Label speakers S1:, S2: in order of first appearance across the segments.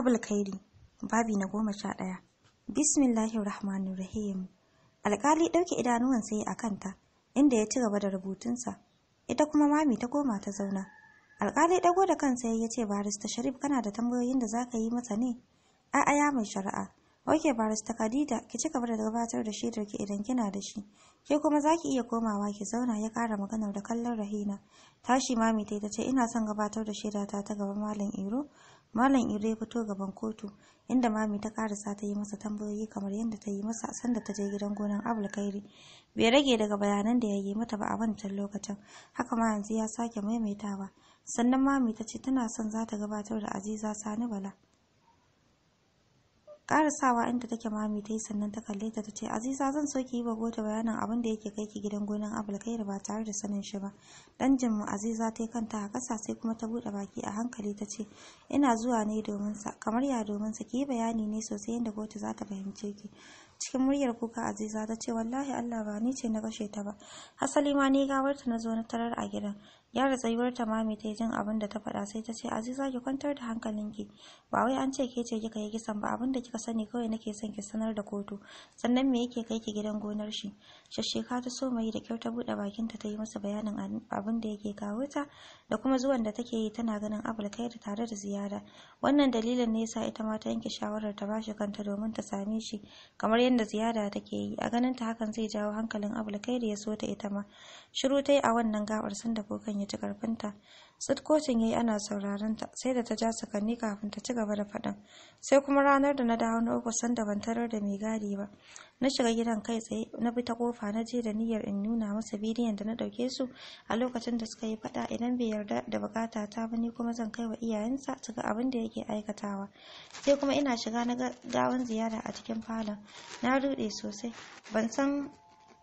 S1: Abul Kairi, babi na 11. Bismillahir Rahmanir Rahim. Alƙali ɗauke idanuwan sai a kanta, inda ya ci gaba da rubutunsa. Ita kuma mami ta koma ta zauna. Alƙali ɗago da kansa ya ce, "Barista Sharif, kana da tambayoyin da zaka yi masa ne?" "A'a, ya mai shari'a." "Ok, Barista Khadija, ki ci gaba da gabatar da shaidar ki idan kina da shi. Ke kuma za ki iya komawa ki zauna," ya ƙara maganar da kallon Rahina. Tashi mami ta ce, "Ina son gabatar da shaidata ta gaban Malam Iro." Malam Iro ya fito gaban kotu, inda mami ta karasa ta yi masa tambayoyi kamar yadda ta yi masa sanda ta je gidan gonan Abul Kairi. Bai rage daga bayanan da ya yi mata ba a wancan lokacin, haka ma yanzu ya sake maimaitawa. Sannan mami ta ce tana son za ta gabatar da Aziza Sani Bala. Karasawa inda take mami ta yi, sannan ta kalle ta ta ce, "Aziza, zan so ki yi wa gota bayanin abin da yake kai ki gidan gonan Abul Kairi ba tare da sanin shi ba." Dan jin Aziza ta yi kanta a ƙasa, sai kuma ta buɗe baki a hankali ta ce, "Ina zuwa ne domin sa." "Kamar ya domin sa? Ki yi bayani ne sosai yadda kotu za ta fahimce ki." Cikin muryar kuka Aziza ta ce, "Wallahi Allah ba ni ce na kashe ta ba. Hasali ma ni gawarta na zo na tarar a gidan." Gyara tsayuwar ta mami ta yi jin abin da ta faɗa, sai ta ce, "Aziza, ki kwantar da hankalinki. Ba wai an ce ke ce kika yi kisan ba. Abin da kika sani kawai nake son ki sanar da kotu. Sannan me yake kai ki gidan gonar shi?" Shashsheka ta so mai da kyau ta buɗe bakinta ta yi masa bayanin abin da yake kawo ta da kuma zuwan da take yi tana ganin Abul Kairi tare da Ziyara. Wannan dalilin ne yasa ita ma ta yanke shawarar ta bashi kanta domin ta same shi kamar yadda Ziyara take yi. A ganin ta hakan zai jawo hankalin Abul Kairi ya so ta ita ma. Shiru ta yi a wannan gabar sanda kukan ya ci karfinta. Tsit kotun yayi ana sauraron ta, sai da ta ja sakanni kafin ta ci gaba da faɗin. "Sai kuma ranar da na dawo na uku, sanda ban tarar da mai gadi ba. Na shiga gidan kai tsaye, na bi ta kofa, na je da niyyar in nuna masa bidiyon da na ɗauke su a lokacin da suka yi faɗa. Idan bai yarda da bukata ta ba, ni kuma zan kai wa iyayensa su ga abin da yake aikatawa. Sai kuma ina shiga na gawan Ziyara a cikin falon. Na ruɗe sosai. Ban san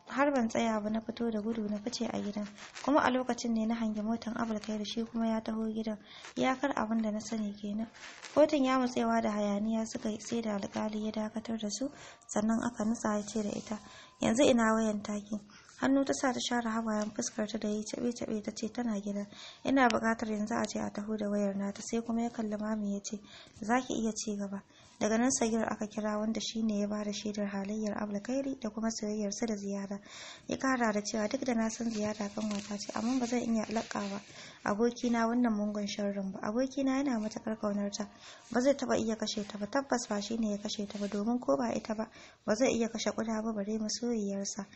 S1: har ban tsaya ba, na fito da gudu na fice a gidan. Kuma a lokacin ne na hangi motan Abul da shi kuma ya taho gidan. Iyakar abin da na sani kenan." Kotun ya mutsewa da hayaniya suka yi, sai da alkali ya dakatar da su sannan aka nutsa. Ya ce da ita, "Yanzu ina wayan taki?" Hannu ta sa ta share hawayen fuskar ta da yi cabe cabe, ta ce, "Tana gida. Ina buƙatar yanzu a je a taho da wayar nata." Sai kuma ya kalli mami ya ce, "Za ki iya ci gaba." Daga nan Sagir aka kira, wanda shine ya bada shaidar halayyar Abulkairi da kuma soyayyarsa da Ziyara. Ya kara da cewa, "Duk da na san Ziyara kanwata ce, amma ba zan iya lakawa abokina wannan mungun sharrin ba. Abokina yana matakar kaunarta, ba zai taba iya kashe ta ba. Tabbas ba shine ya kashe ta ba, domin ko ba ita ba, ba zai iya kashe kuda ba bare masoyiyarsa.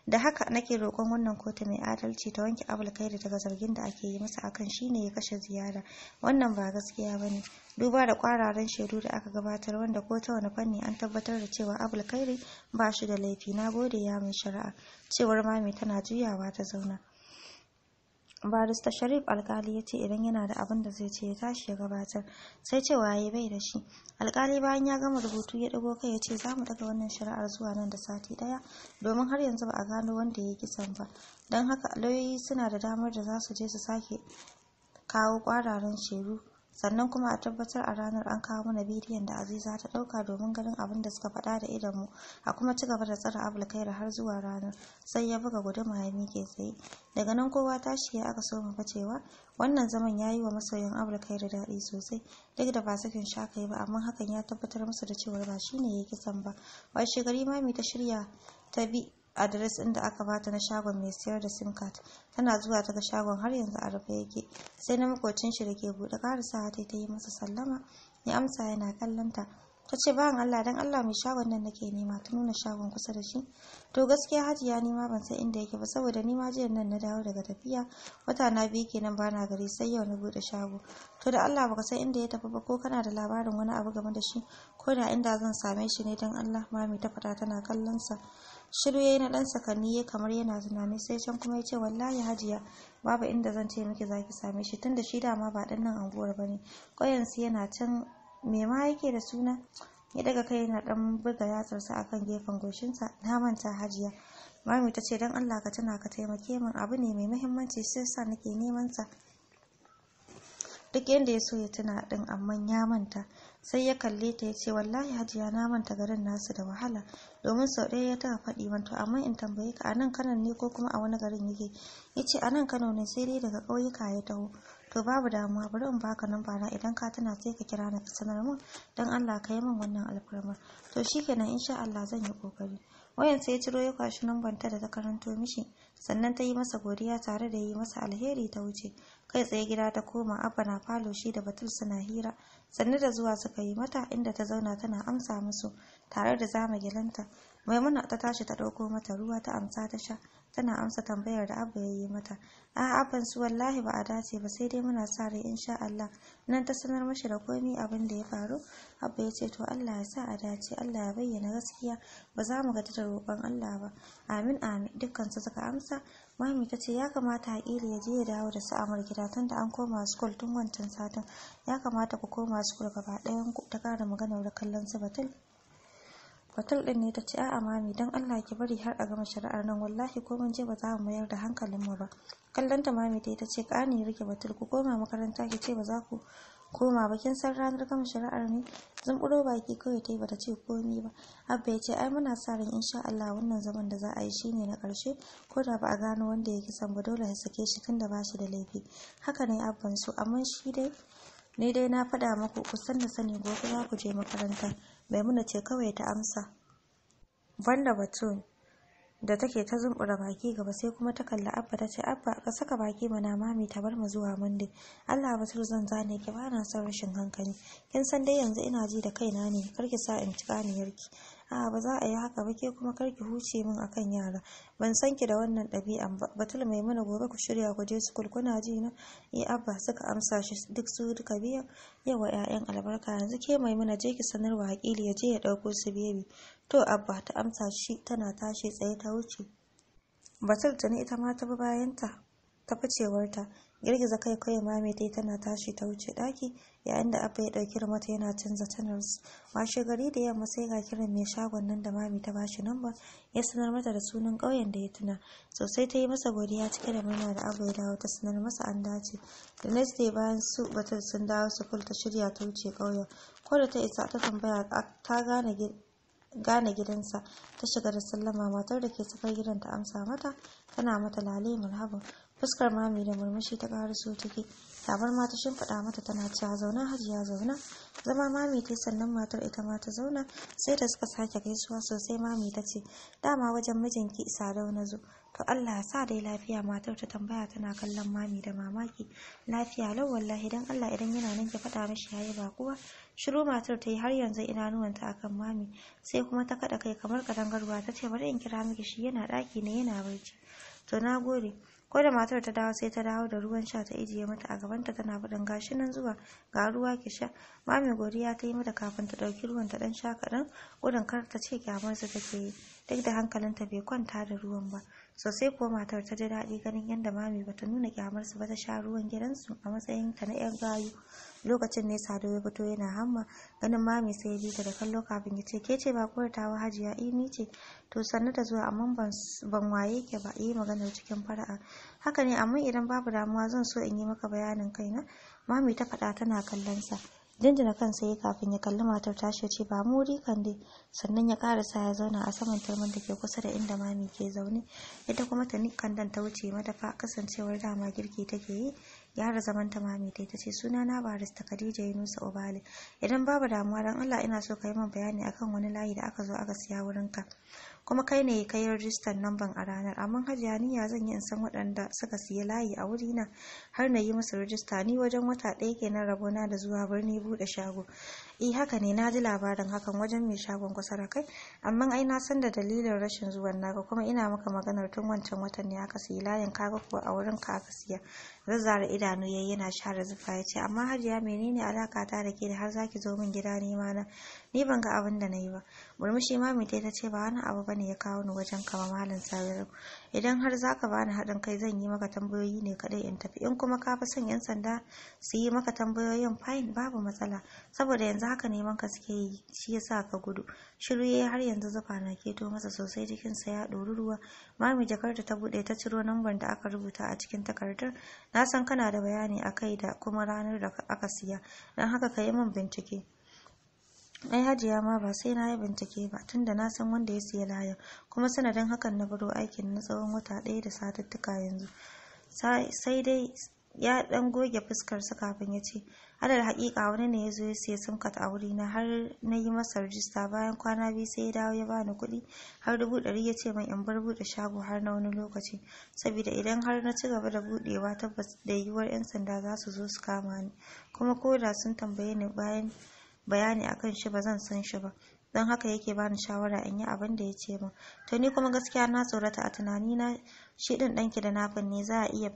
S1: Da haka nake roƙon wannan kotu mai adalci ta wanke Abulkairi daga zargin da ake yi masa akan shine ya kashe Ziyara. Wannan ba gaskiya bane, duba da kwararan shaidu da aka gabatar, wanda ko ta wani fanni an tabbatar da cewa Abulkairi ba shi da laifi. Na gode, ya mai shari'a," cewar mami tana juyawa ta zauna. Barista Sharif, alkali ya ce idan yana da abin da zai ce ya tashi ya gabatar. Sai cewa ya bai da shi. Alkali bayan ya gama rubutu ya dago kai ya ce, "Za mu daga wannan shari'ar zuwa nan da sati daya, domin har yanzu ba a gano wanda ya yi kisan ba. Don haka lauyoyi suna da damar da za su je su sake kawo kwararan shaidu. Sannan kuma a tabbatar a ranar an kawo mana bidiyon da Aziza ta dauka domin ganin abin da suka faɗa da idonmu, a kuma ci gaba da tsare Abulkaira har zuwa ranar." Sai ya buga guduma ya miƙe tsaye. Daga nan kowa tashi ya aka soma bacewa. Wannan zaman ya yi wa masoyan Abulkaira daɗi sosai, duk da ba sakin shaka ba, amma hakan ya tabbatar musu da cewar ba shine ya kisan ba. Washe gari mami ta shirya ta bi adres ɗin da aka bata na shagon mai sayar da Sim card. Tana zuwa ta ga shagon har yanzu a rufe yake, sai na makocin shi da ke buɗe. Karasa ta yi masa sallama, ya amsa yana kallon ta. Ta ce, "Bayan Allah, dan Allah mai shagon nan nake nema." Ta nuna shagon kusa da shi. "To gaskiya hajiya, ni ma ban san inda yake ba, saboda ni ma jiya nan na dawo daga tafiya. Wata na 2 kenan bana gari, sai yau na bude shago." "To da Allah baka san inda ya tafi ba, ko kana da labarin wani abu game da shi, ko da inda zan same shi ne, dan Allah?" mami ta fada tana kallon sa. Shiru yayi na dan sakanni ya kamar yana tunani, sai can kuma ya ce, "Wallahi hajiya, babu inda zan ce miki zaki same shi, tunda shi dama ba dan nan anguwar bane. Ƙauyen su yana can, me ma yake da suna?" Ya daga kai yana dan buga yatsarsa akan gefen goshinsa. "Na manta, hajiya." Mami ta ce, "Dan Allah ka tuna ka taimake min, abu ne mai muhimmanci sai sa nake neman sa." Duk yanda ya so ya tuna din, amma ya manta. Sai ya kalle ta ya ce, "Wallahi hajiya, na manta garin nasu da wahala, domin sau ɗaya ya taɓa faɗi man. To amma in tambaye ka, a nan Kano ne ko kuma a wani garin yake?" Ya ce, "A nan Kano ne, sai dai daga ƙauyuka ya taho." To babu damuwa, bari in baka namba na, idan ka tuna sai ka kira ni ka sanar min. Don Allah ka yi min wannan alfarmar. To shikenan, insha Allah zan yi kokari. Wayan sai ya ciro ya kwashi namban ta da ta karanto mishi, sannan ta yi masa godiya tare da yi masa alheri ta wuce. Kai tsaye gida ta koma. Abba na falo shi da Batul suna hira. Sannu da zuwa suka yi mata, inda ta zauna tana amsa musu tare da zama gilanta. Maimuna ta tashi ta ɗauko mata ruwa, ta amsa ta sha, tana amsa tambayar da Abba ya yi mata. A abban su, wallahi ba a dace ba, sai dai muna sa rai insha Allah. Nan ta sanar mashi da komai abin da ya faru. Abba ya ce, "To Allah ya sa a dace, Allah ya bayyana gaskiya, ba za mu gaji da roƙon Allah ba." "Amin, amin," dukkan su suka amsa. Mami ta ce, "Ya kamata Haƙili ya je ya dawo da su Amar gida, tunda an koma school tun wancan satin. Ya kamata ku koma school gaba ɗayan ku." Ta kara maganar da kallon su Batul. Batul din ne ta ce, "A'a mami, dan Allah ki bari har a gama shari'ar nan. Wallahi ko mun je ba za mu mayar da hankalin mu ba." Kallon ta mami ta ce, "Kani rike Batul, ku koma makaranta, ki ce ba za ku koma ba. Kin san ranar gama shari'ar ne?" Zumburo baki kawai ta yi, bata ce komi ba. Abba ya ce, "Ai muna sa ran insha Allah wannan zaman da za a yi shine na karshe. Ko da ba a gano wanda ya kisan ba, dole ya sake shi tunda ba shi da laifi." "Haka ne abban su, amma shi dai ni dai na faɗa muku, ku san da sani gobe za ku je makaranta." Maimuna ce kawai ta amsa, banda Batun da take ta zumbura baki gaba. Sai kuma ta kalli Abba ta ce, "Abba, ka saka baki mana, mami ta bar mu zuwa Monday." "Allah Batul zan zane ki, ba na son rashin hankali. Kin san dai yanzu ina ji da kaina ne, kar ki sa in ci kaniyarki." "A ba za a yi haka ba, ke kuma kar ki huce min akan yara, ban san ki da wannan ɗabi'an ba." "Batul, Maimuna, gobe ku shirya ku je school, kuna ji na?" "Eh Abba," suka amsa shi duk su duka biyan. "Yawa 'ya'yan albarka, yanzu ke Maimuna je ki sanarwa Hakili ya je ya ɗauko su Baby." "To Abba," ta amsa shi tana tashi tsaye ta wuce. Batul tuni ita ma ta bi bayanta ta ficewarta. Girgiza kai kawai mami ta yi tana tashi ta wuce daki, yayin da Abba ya dauki remote yana canza channels. Washe gari da yamma sai ga kiran mai shagon nan da mami ta bashi namba. Ya sanar mata da sunan ƙauyen da ya tuna sosai. Ta yi masa godiya cike da murna da Abba ya dawo ta sanar masa an dace. The next day, bayan su Batul sun dawo school, ta shirya ta wuce ƙauyen. Ko da ta isa ta tambaya ta gane gidansa, ta shiga da sallama. Matar da ke tsakar gidan ta amsa mata tana mata lale marhaban. Fuskar mami da murmushi ta karaso ciki, tabarma ta shimfiɗa mata tana cewa, "Zauna hajiya, zauna." Zama mami ta, sannan matar ita ma ta zauna. Sai da suka sake gaisuwa sosai, mami ta ce, "Dama wajen mijinki Sadau na zo." "To Allah ya sa dai lafiya?" matar ta tambaya tana kallon mami da mamaki. "Lafiya lau wallahi. Dan Allah idan yana nan ki faɗa mishi yayi bakuwa." Shiru matar ta yi, har yanzu idanuwanta akan mami. Sai kuma ta kaɗa kai kamar kadangarwa ta ce, "Bari in kira miki shi, yana ɗaki ne yana barci." "To na gode." Ko da matar ta dawo, sai ta dawo da ruwan sha ta ijiye mata a gabanta tana faɗin, "Gashi nan zuwa, ga ruwa ki sha." Mami godiya ta yi mata kafin ta ɗauki ruwan ta ɗan sha kaɗan, gudun kar ta ce kyamarsa take yi, duk da hankalinta bai kwanta da ruwan ba sosai. Kuwa matar ta ji daɗi ganin yadda mami bata nuna kyamarsu ba, ta sha ruwan gidansu a matsayin ta na 'yar gayu. Lokacin ne Sado ya fito yana hamma. Ganin mami sai ya bi ta da kallo kafin ya ce, "Ke ce bakuwar tawa hajiya?" "Eh, ni ce." "To sannu da zuwa, amma ban waye ke ba." Yi maganar cikin fara'a. "Haka ne, amma idan babu damuwa zan so in yi maka bayanin kaina," mami ta faɗa tana kallon sa. Jinjina kansa ya kafin ya kalli matar tashi ya ce, "Ba mu wuri kan dai." Sannan ya karasa ya zauna a saman turmin da ke kusa da inda mami ke zaune. Ita kuma ta kandan ta wuce madafa, kasancewar dama girki take yi. Gyara zaman ta mami ta ce, "Suna na Barista Khadija Yunusa Obale. Idan babu damuwa, dan Allah ina so ka yi min bayani akan wani layi da aka zo aka siya wurinka, kuma kai ne ka yi rajistar namban a ranar." "Amma hajiya, ni ya zan yi in san waɗanda suka siya layi a wurina har na yi musu rajista? Ni wajen wata ɗaya kenan rabona da zuwa birni buɗe shago." "Eh haka ne, na ji labarin hakan wajen mai shagon kusa da kai. Amma ai na san da dalilin rashin zuwan naka, kuma ina maka maganar tun wancan watan ne aka siya layin, kaga kuwa a wurin ka aka siya." Zazzara idanu yayi yana share zufa ya ce, "Amma hajiya, menene alaka ta da ke da har zaki zo min gida nema na? Ni ban ga abin da na yi ba." Murmushi mami ta ce, "Ba wani abu bane ya kawo ni wajen kama malam Sabiru. Idan har zaka bani haɗin kai, zan yi maka tambayoyi ne kaɗai in tafi. In kuma ka fi son yan sanda su yi maka tambayoyin, fine, babu matsala, saboda yanzu haka neman ka suke yi, shi yasa ka gudu." Shiru yayi, har yanzu zufa na keto masa sosai, jikinsa ya ɗori ruwa. Mami jakarta ta buɗe ta ciro lambar da aka rubuta a cikin takardar. "Na san kana da bayani a kai da kuma ranar da aka siya, don haka ka yi min bincike." "Ai hajiya ma ba sai na yi bincike ba, tunda na san wanda ya siya layin, kuma sanadin hakan na baro aikin na tsawon wata ɗaya da satuttuka yanzu. Sai dai Ya dan goge fuskarsa kafin ya ce, "Alal haƙiƙa wani ne ya zo ya siya sim card a wurina har na yi masa rijista. Bayan kwana 2 sai ya dawo ya bani kuɗi har 100,000, ya ce min in bar buɗe shago har na wani lokaci, saboda idan har na ci gaba da buɗewa, tabbas da yiwuwar 'yan sanda za su zo su kama ni, kuma ko da sun tambaye ni bayan bayani akan shi, ba zan san shi ba. Don haka yake bani shawara in yi abin da ya ce min. To ni kuma gaskiya na tsorata. A tunanina shi ɗin ɗanki da nafin ne, za a iya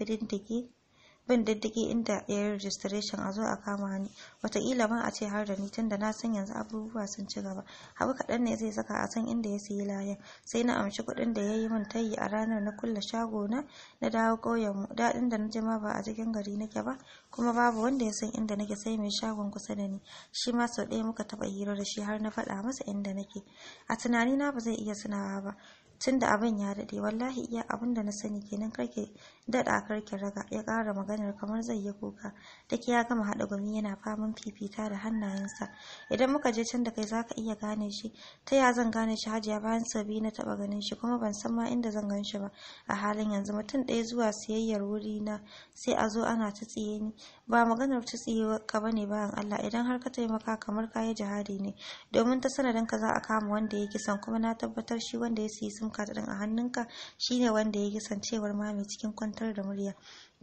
S1: bin diddigi inda ya yi registration, a zo a kama ni, wataƙila ma a ce har da ni, tunda na san yanzu abubuwa sun ci gaba, abu kaɗan ne zai saka a san inda ya sayi layan. Sai na amshi kuɗin da ya yi min tayi. A ranar na kulle shago na, na dawo ƙauyenmu. Daɗin da na ji ma, ba a cikin gari nake ba, kuma babu wanda ya san inda nake sai mai shagon kusa da ni. Shi ma sau ɗaya muka taɓa hira da shi har na faɗa masa inda nake. A tunanina ba zai iya tunawa ba, tun da abin ya daɗe. Wallahi iya abin da na sani kenan. Karki daɗa, karki raga." Ya ƙara maganar kamar zai yi kuka. Duk ya gama haɗa gumi, yana faman fifita da hannayensa. "Idan muka je can da kai, zaka iya gane shi?" "Ta ya zan gane shi, Hajiya, bayan sau 2 na taɓa ganin shi? Kuma ban san ma inda zan gan shi ba a halin yanzu. Mutum ɗaya zuwa siyayyar wuri na, sai a zo ana ta tsiye ni." "Ba maganar ta tsiye ka bane, bayan Allah. Idan har ka taimaka, kamar ka yi jihadi ne, domin ta sanadin ka za a kama wanda ya kisan. Kuma na tabbatar shi wanda ya siyi sim card din a hannunka shine wanda ya kisan," cewar Mami cikin kwantar da murya.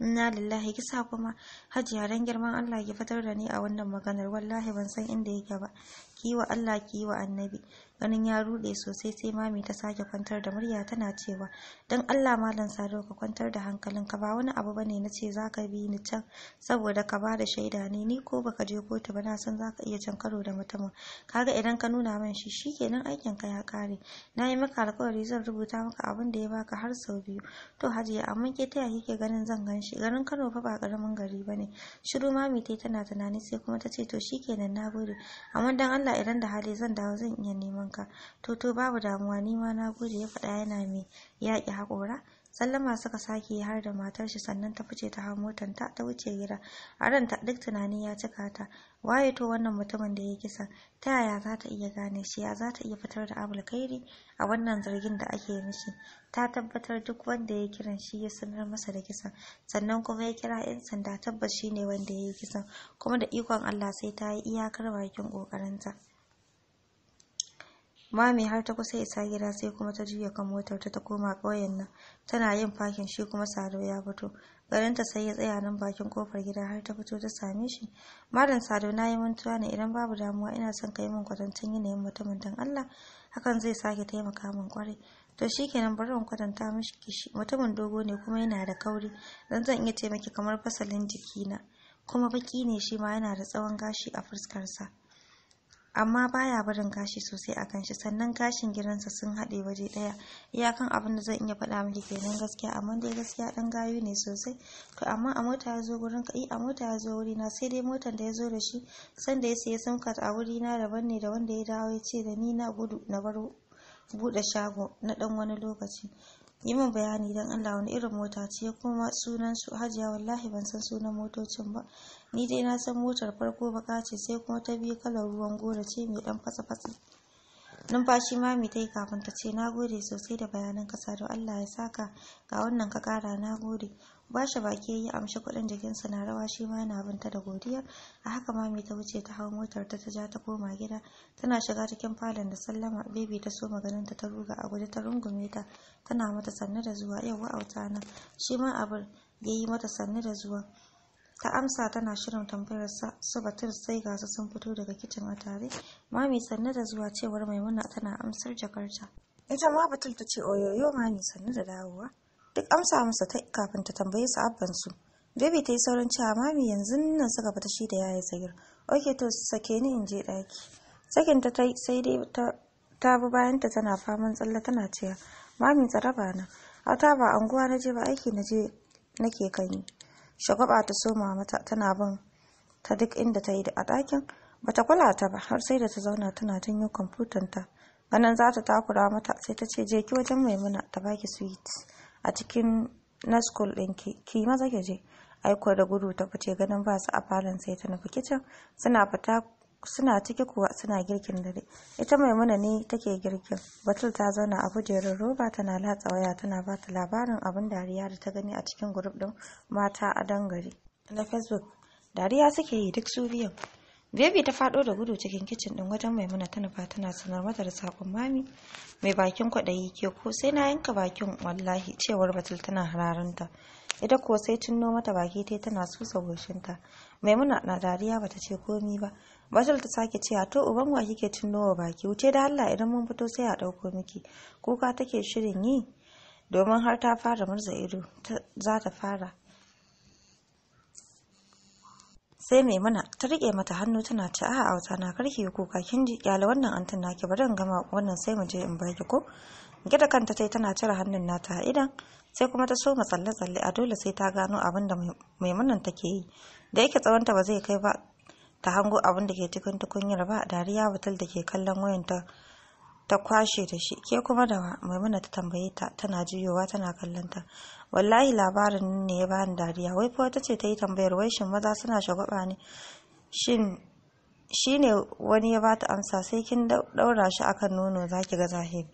S1: "Inna lillahi, kisa kuma? Hajiya, dan girman Allah ki fitar da ni a wannan maganar. Wallahi ban san inda yake ba. Ki yi wa Allah, ki yi wa Annabi." Ganin ya rude sosai, sai Mami ta sake kwantar da murya tana cewa, "Dan Allah, Malam Sado, ka kwantar da hankalinka. Ba wani abu bane na ce zaka bi ni can saboda ka bada shaida ne. Ni ko baka je kotu ba, na san zaka iya cin karo da mutumin. Kaga idan ka nuna min shi, shikenan, aikin ka ya kare. Na yi maka alkawari zan rubuta maka abin da ya baka har sau biyu." "To Hajiya, amma ke taya kike ganin zan gan shi? Garin Kano fa ba karamin gari bane." Shiru Mami tai tana tunani, sai kuma ta ce, "To shikenan, nagode. Amma dan Allah, idan da hali zan dawo, zan iya neman ka?" To, babu damuwa. Ni ma nagode," ya faɗa yana mai yaƙi haƙora. Sallama suka sake har da matar shi, sannan ta fice ta hau motar ta, ta wuce gida. A ranta duk tunani ya cika ta. Waye to wannan mutumin da ya kisa? Ta yaya za ta iya gane shi? Ya za ta iya fitar da Abul Kairi a wannan zargin da ake mishi? Ta tabbatar duk wanda ya kiran shi ya sanar masa da kisan, sannan kuma ya kira 'yan sanda, tabbas shi ne wanda ya yi kisan. Kuma da ikon Allah sai ta yi iyakar bakin kokarinta. Mami har ta kusa isa gida, sai kuma ta juya kan motar ta, ta koma ƙauyen nan. Tana yin fakin, shi kuma Sado ya fito. Garinta sai ya tsaya nan bakin kofar gida har ta fito ta same shi. "Malam Sado, na yi mantuwa ne. Idan babu damuwa, ina son ka yi min kwatancen yanayin mutumin, dan Allah. Hakan zai sake taimaka min kwarai." "To shikenan, bari in kwatanta mishi shi. Mutumin dogo ne, kuma yana da kauri, dan zan iya ce miki kamar fasalin jikina. Kuma baki ne shi ma, yana da tsawon gashi a fuskarsa, amma baya barin gashi sosai a kan shi. Sannan gashin giransa sun haɗe waje ɗaya. Iyakan abin da zan iya faɗa miki kenan gaskiya. Amma dai gaskiya ɗan gayu ne sosai." "To amma a mota ya zo gurin ka?" "A mota ya zo wurina. Sai dai motar da ya zo da shi sanda ya siya sim card a wurina daban ne da wanda ya dawo ya ce da ni na gudu na bar buɗe shago na ɗan wani lokaci." "Yi min bayani don Allah, wani irin mota ce, kuma sunan su?" "Hajiya, wallahi ban san sunan motocin ba. Ni dai na san motar farko baka ce, sai kuma ta biyu kalar ruwan goro ce mai dan fatsa fatsi." Numfashi Mami ta yi kafin ta ce, "Na gode sosai da bayanan ka, Sado. Allah ya saka. Ga wannan ka kara. Na gode." Bashi baki ya amshi kuɗin, jikinsa na rawa, shi ma yana binta da godiya. A haka Mami ta wuce, ta hau motar ta, ta ja ta koma gida. Tana shiga cikin falon da sallama, Baby ta so maganin ta, ta ruga a guje ta rungume ta, tana mata sannu da zuwa. "Yauwa auta na." Shi ma abin ya yi mata sannu da zuwa. Ta amsa tana shirin tambayar sa su Batul, sai ga su sun fito daga kicin a tare. "Mami, sannu da zuwa," cewar Maimuna tana amsar jakarta. Ita ma Batul ta ce, "Oyoyo Mami, sannu da dawowa." Duk amsa masa ta kafin ta tambaye su abban su. Baby ta yi saurin cewa, "Mami, yanzu nan suka fita shi da yaya Sagir." "Okay, to sake ni in je daki." Sakin ta tai, sai dai ta bi bayanta tana faman tsalle tana cewa, "Mami, tsaraba na. Auta, ba anguwa na je ba, aiki na je nake kan yi." Shagwaba ta soma mata, tana bin ta duk inda ta yi a ɗakin. Bata kula ta ba har sai da ta zauna tana janyo kwamfutan ta. Ganin za ta takura mata, sai ta ce, "Je ki wajen Maimuna ta baki sweet a cikin na school ɗinki. Ki maza ki je." Aiko da gudu ta fice. Ganin ba su a falon, sai ta nufi kicin. Suna fita, suna ciki kuwa suna girkin dare. Ita Maimuna ne take girkin, Batul ta zauna a kujerar roba tana latsa waya, tana ba ta labarin abin dariya da ta gani a cikin group ɗin mata a dangare. Na Facebook. Dariya suke yi duk su biyan. Baby ta faɗo da gudu cikin kicin ɗin wajen Maimuna ta nufa, tana sanar mata da sakon mami. "Mai bakin kwaɗayi, ke ko sai na yanka bakin wallahi," cewar Batul tana hararanta. Ita kuwa sai cinno mata baki tai tana susa goshinta. Maimuna na dariya, bata ce komi ba. Batul ta sake cewa, "To uban wa kike cinno wa baki? Wuce da Allah, idan mun fito sai a ɗauko miki." Kuka take shirin yi domin har ta fara murza ido za ta fara. Sai Maimuna ta rike mata hannu tana ce, "A'a auta na, karki yi kuka, kin ji? Kyale wannan antin naki, bari in gama wannan sai mu je in baki ko." Gida kanta tai tana cire hannun nata a idan, sai kuma ta soma tsalle tsalle. A dole sai ta gano abin da Maimunan take yi, da yake tsawonta ba zai kai ba ta hango abin da ke cikin tukunyar ba. Dariya Batul da ke kallon wayanta ta kwashe da shi. "Ke kuma da wa?" Maimuna ta tambaye ta tana juyowa tana kallon ta. "Wallahi labarin ne ya bani dariya. Wai fa wata ce ta yi tambayar wai shin maza suna shagwaba ne? Shin shine wani ya bata amsa, sai kin daura shi akan nono zaki ga zahiri."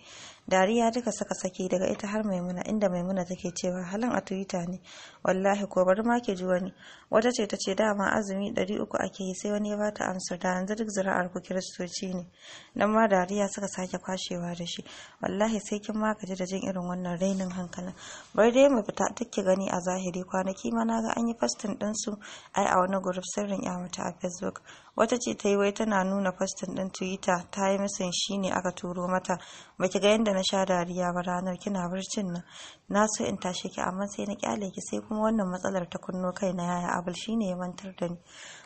S1: Dariya duka suka saki daga ita har Maimuna, inda Maimuna take cewa, "Halin a Twitter ne wallahi ko bari ma ke ji wani." Wata ce ta ce, "Dama azumi 300 ake yi." Sai wani ya bata amsar, "Da yanzu duk zuri'ar ku Kiristoci ne." Nan ma dariya suka sake kwashewa da shi. "Wallahi sai kin ma gaji da jin irin wannan rainin hankalin. Bari dai mu fita duk ki gani a zahiri. Kwanaki ma na ga an yi posting din su ai a wani group sirrin ya mata a Facebook. Wata ce ta yi wai tana nuna posting din Twitter ta yi missing, shine aka turo mata. Baki ga yanda na sha dariya ba ranar kina barcin nan? Na so in tashe ki amma sai na kyale ki, sai kuma wannan matsalar ta kunno kai na yaya Abul, shine ya mantar da ni."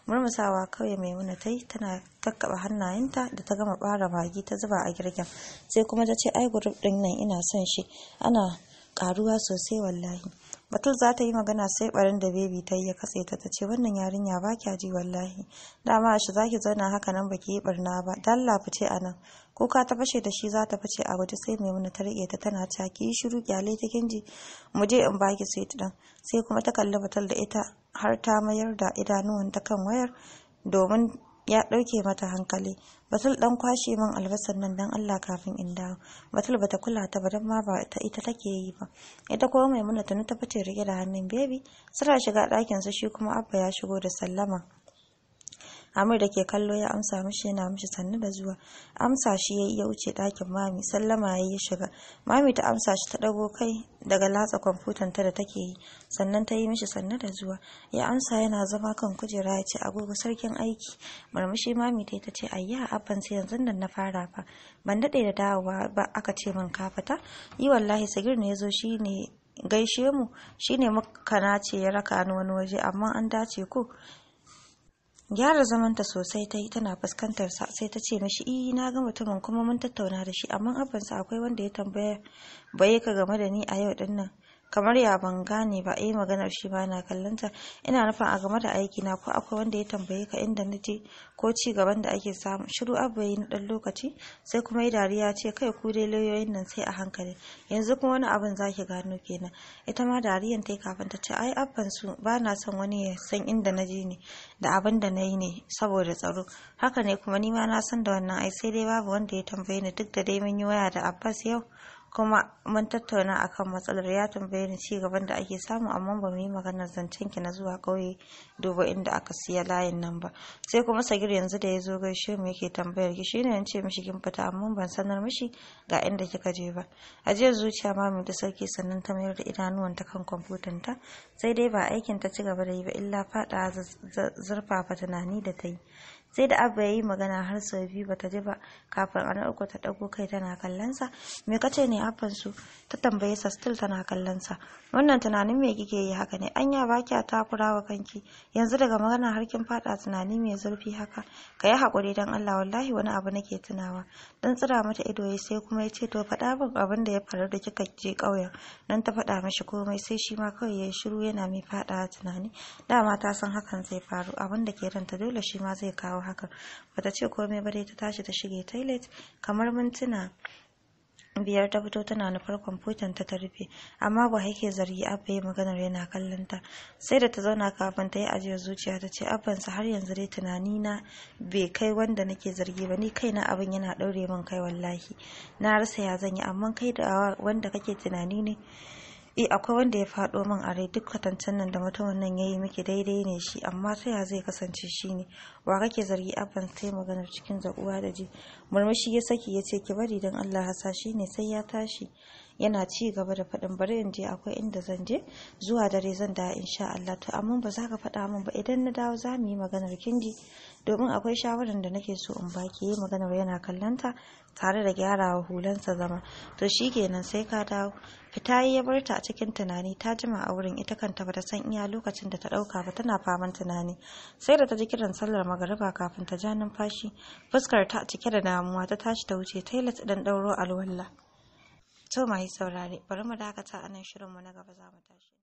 S1: Murmusawa kawai Maimuna ta yi tana kakkaba hannayenta da ta gama bara magi ta zuba a girkin. Sai kuma ta ce, "Ai group din nan ina son shi, ana karuwa sosai wallahi." Batul za ta yi magana sai barin da Baby ta yi ya katse ta. Ta ce, "Wannan yarinya ba kya ji wallahi. Dama shi zaki zauna haka nan baki yi barna ba? Dalla fice a nan." Kuka ta fashe da shi za ta fice a waje, sai Maimuna ta rike ta tana ta, "Ki yi shiru, kyale ta, kinji? Mu je in baki sweet din." Sai kuma ta kalli Batul da ita har ta mayar da idanuwanta kan wayar domin ya ɗauke mata hankali. "Batul, dan kwashe min albasan nan dan Allah kafin in dawo." Batul bata kula ta ba dan ma ba ta ita take yi ba. Ita kuma Maimuna tuni ta fice rike da hannun Baby. Suna shiga ɗakin su, shi kuma Abba ya shigo da sallama. Amir da ke kallo ya amsa mishi yana mishi sannu da zuwa. Amsa shi yayi ya wuce ɗakin mami, sallama yayi ya shiga. Mami ta amsa shi, ta ɗago kai daga latsa kwamfutan ta da take yi, sannan ta yi mishi sannu da zuwa. Ya amsa yana zama kan kujera ya ce, "Agogo sarkin aiki." Murmushi mami ta ta ce, "Ayya abban, sai yanzu nan na fara fa. Ban daɗe da dawowa ba aka ce min ka fita." "Yi wallahi, Sagir ne ya zo shi ne gaishe mu, shine muka nace ya raka ni wani waje, amma an dace ko." Gyara zamanta sosai ta yi tana fuskantar sa, sai ta ce mishi, "I na ga mutumin kuma mun tattauna da shi, amma abbansa akwai wanda ya tambaya bai ka game da ni a yau din nan." "Kamar ya? Ban gane ba." Eh, maganar shi ba na kallonta. "Ina nufin a game da aiki na, ko akwai wanda ya tambaye ka inda na je ko ci gaban da ake samu?" Shiru Abba yi na dan lokaci, sai kuma yi dariya ce, "Kai ku dai lauyoyin nan sai a hankali. Yanzu kuma wani abin zaki gano kenan." Ita ma dariyan ta yi kafin ta ce, "Ai abban su ba na son wani ya san inda na je ne da abin da na yi ne saboda tsaro." "Haka ne kuma, ni ma na san da wannan ai, sai dai babu wanda ya tambaye ni, duk da dai mun yi waya da Abbas yau kuma mun tattauna akan matsalar. Ya tambaye ni ci gaban da ake samu, amma ba mu yi maganar zancen ki na zuwa ƙauye duba inda aka siya layin nan ba. Sai kuma Sagir yanzu da ya zo gaishe mu yake tambayar ki, shine yan ce mishi kin fita, amma ban sanar mishi ga inda kika je ba." Ajiyar zuciya mami da sarki, sannan ta mayar da idanuwanta kan kwamfutan ta. Sai dai ba aikin ta ci gaba da yi ba, illa fada zurfafa tunani da ta yi. Sai da Abba ya yi magana har sau biyu bata ji ba kafin a na uku ta ɗago kai tana kallon sa. "Me kace ne abban su?" ta tambaye sa, still tana kallon sa. "Wannan tunanin me kike yi haka ne? Anya ba kya takura wa kanki? Yanzu daga magana har kin fada tunani mai zurfi haka." "Ka yi haƙuri dan Allah, wallahi wani abu nake tunawa." Dan tsira mata ido ya, sai kuma ya ce, "To faɗa min abin da ya faru da kika je ƙauyen nan." Ta faɗa mishi komai, sai shi ma kawai ya yi shiru yana mai faɗa tunani. Dama ta san hakan zai faru, abin da ke ranta dole shi ma zai kawo hakan. Bata ce komai ba dai, ta tashi ta shige toilet. Kamar mintuna 5 ta fito tana nufar kwamfutan ta rufe. "Amma ba yake zargi?" Abba ya maganar yana kallon ta. Sai da ta zauna kafin ta yi ajiyar zuciya ta ce, "Abbansa, har yanzu dai tunani na bai kai wanda nake zargi ba. Ni kaina abin yana daure min kai wallahi, na rasa ya zan yi. Amma kai da wanda kake tunani ne Eh, akwai wanda ya faɗo min a rai. Duk kwatancen nan da mutumin nan ya yi miki daidai ne shi, amma ta ya zai kasance shi ne? Wa kake zargi, Abban? Sai maganar cikin zaƙuwa da ji. Murmushi ya saki ya ce, "Ki bari don Allah, hasashe ne." Sai ya tashi yana ci gaba da faɗin, "Bari in je, akwai inda zan je, zuwa dare zan dawo insha Allah." "To amma ba za ka faɗa min ba? Idan na dawo za mu yi maganar, kin ji? Domin akwai shawarar da nake so in baki." Yi maganar yana kallonta tare da gyarawa hulansa zama. "To shikenan, sai ka dawo." Fita ya bar ta a cikin tunani. Ta jima a wurin, ita kanta bata san iya lokacin da ta dauka ba tana faman tunani. Sai da ta ji kiran sallar magariba kafin ta ja numfashi. Fuskar ta cike da damuwa ta tashi ta wuce toilet dan dauro alwala. To mai saurare, bari mu dakata a nan. Shirinmu na gaba za mu tashi.